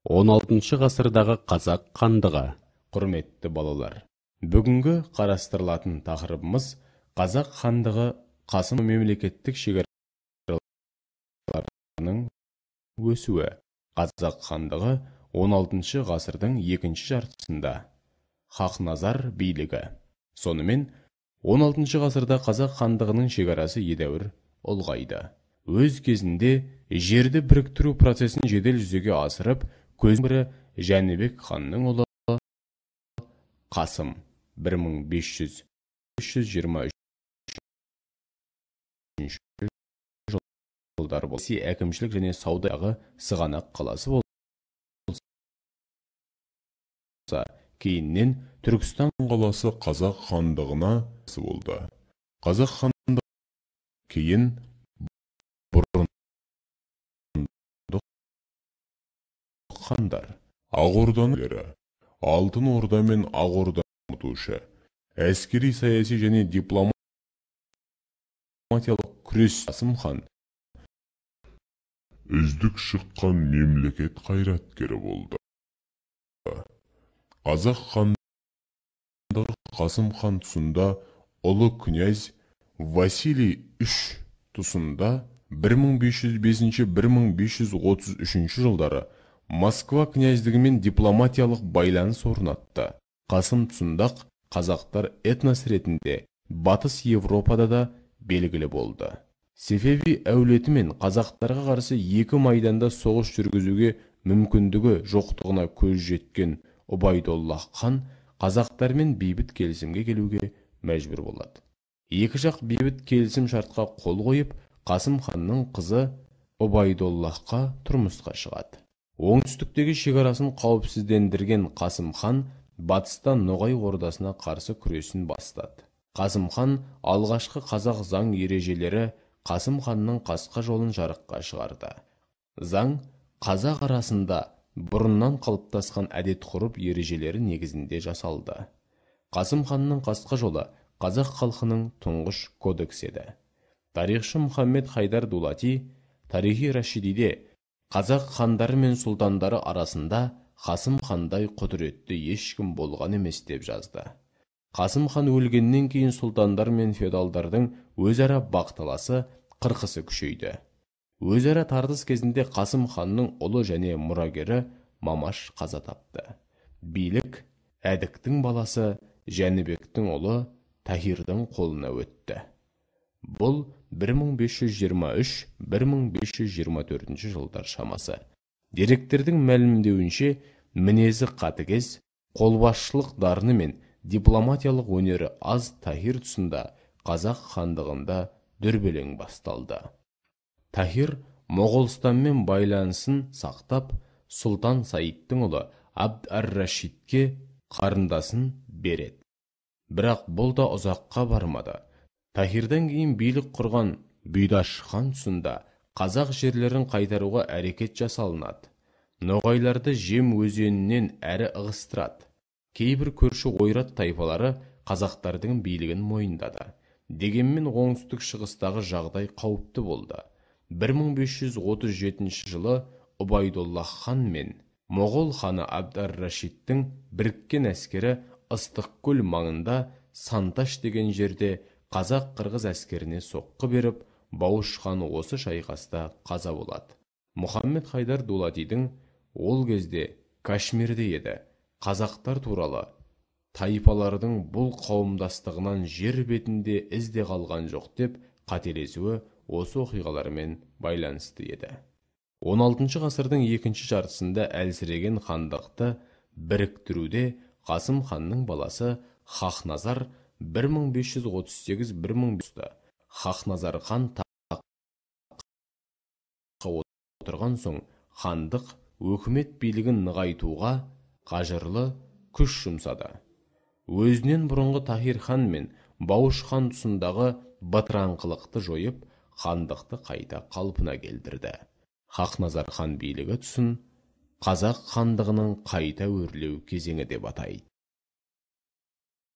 16 ғасырдағы қазақ хандығы. Құрметті балалар, бүгінгі қарастырылатын тақырыбымыз қазақ хандығы Қасым мемлекеттік шекараларының өсуі. Қазақ хандығы 16 ғасырдың екінші жартысында Хақназар билігі. Сонымен 16 ғасырда қазақ хандығының шекарасы едәуір ұлғайды. Өз кезінде жерді біріктіру процесін жедел жүзеге асырып, көздің бірі Жәнібек ханның ұлы Қасым 1523 жылдары болса, әкімшілік және саудадағы Сығанақ қаласы болса, кейіннен Түркістан қаласы қазақ хандығына болды. Қазақ хандығы кейін бұрындық хандар Ақ Орданың Алтын Орда мен Ақ Орда дамытушы, әскери, саяси және дипломатиялық күрес Қасым хан үздік шыққан мемлекет қайраткері болды. Қазақ хандығы Қасым хан тұсында ұлы князь Василий III тұсында 1505-1533 жылдары Москва князьдігімен дипломатиялық байланыс орнатты. Қасым тұсында қазақтар этнос ретінде Батыс Европада да белгілі болды. Сефеви әулеті мен қазақтарға қарсы екі майданда соғыс жүргізуге мүмкіндігі жоқтығына көз жеткен Убайдолла хан қазақтармен бейбіт келісімге келуге мәжбүр болады. Екі жақ бейбіт келісім шартқа қол қойып, Қасым ханның қызы Убайдоллахқа тұрмысқа шығады. Оңтүстіктегі шекарасын қауіпсіздендірген Қасым хан батыста Ноғай ордасына қарсы күресін бастады. Қасым хан алғашқы қазақ заң ережелері Қасым ханның қасқа жолын жарыққа шығарды. Заң қазақ арасында бұрыннан қалыптасқан әдет-ғұрып ережелері негізінде жасалды. Қасым ханның қасқа жолы қазақ халқының тұңғыш кодексі еді. Тарихшы Мұхаммед Хайдар Дулати Тарихи Рашидиде қазақ хандары мен сұлтандары арасында Қасым хандай құдіретті ешкім болған емес деп жазды. Қасым хан өлгеннен кейін сұлтандар мен феодалдардың өзара бақталасы, қырқысы күшейді. Өзара тартыс кезінде Қасым ханның ұлы және мұрагері Мамаш қаза тапты. Билік Әдіктің баласы Жәнібектің ұлы Тахирдің қолына өтті. Бұл 1523-1524 жылдар шамасы. Деректердің мәлімдеуінше, мінезі қатыгез, қолбасшылық дарыны мен дипломатиялық өнері аз Тахир тұсында қазақ хандығында дүрбелең басталды. Тахир Моғолстанмен байланысын сақтап, Сұлтан Саидтың ұлы Абд ар-Рашидке қарындасын береді. Бірақ бұл да ұзаққа бармады. Тахирдан кейін билік құрған Бұйдаш хан тұсында қазақ жерлерін қайтаруға әрекет жасалынады. Ноғайларды Жем өзенінен әрі ығыстырады. Кейбір көрші ойрат тайпалары қазақтардың билігін мойындады. Дегенмен оңтүстік шығыстағы жағдай қауіпті болды. 1537 жылы Убайдолла хан мен Моғол ханы Абд ар-Рашидтің біріккен әскері Ыстықкөл маңында Санташ деген жерде қазақ-қырғыз әскеріне соққы беріп, Бауыш хан осы шайқаста қаза болады. Мұхаммед Хайдар Дулатидің ол кезде Кашмирде еді. Қазақтар туралы тайпалардың бұл қауымдастығынан жер бетінде із де қалған жоқ деп қателесуі осы оқиғалармен байланысты еді. 16 ғасырдың екінші жартысында әлсіреген хандықты біріктіруде Қасым ханның баласы Хақназар 1538-1500 Хақназар хан таққа отырған соң хандық өкімет билігін нығайтуға қажырлы күш жұмсады. Өзінен бұрынғы Тахир хан мен Бауыш хан тұсындағы бытыраңқылықты жойып, хандықты қайта қалпына келтірді. Хақназар хан билігі тұсын қазақ хандығының қайта өрлеу кезеңі деп атайды.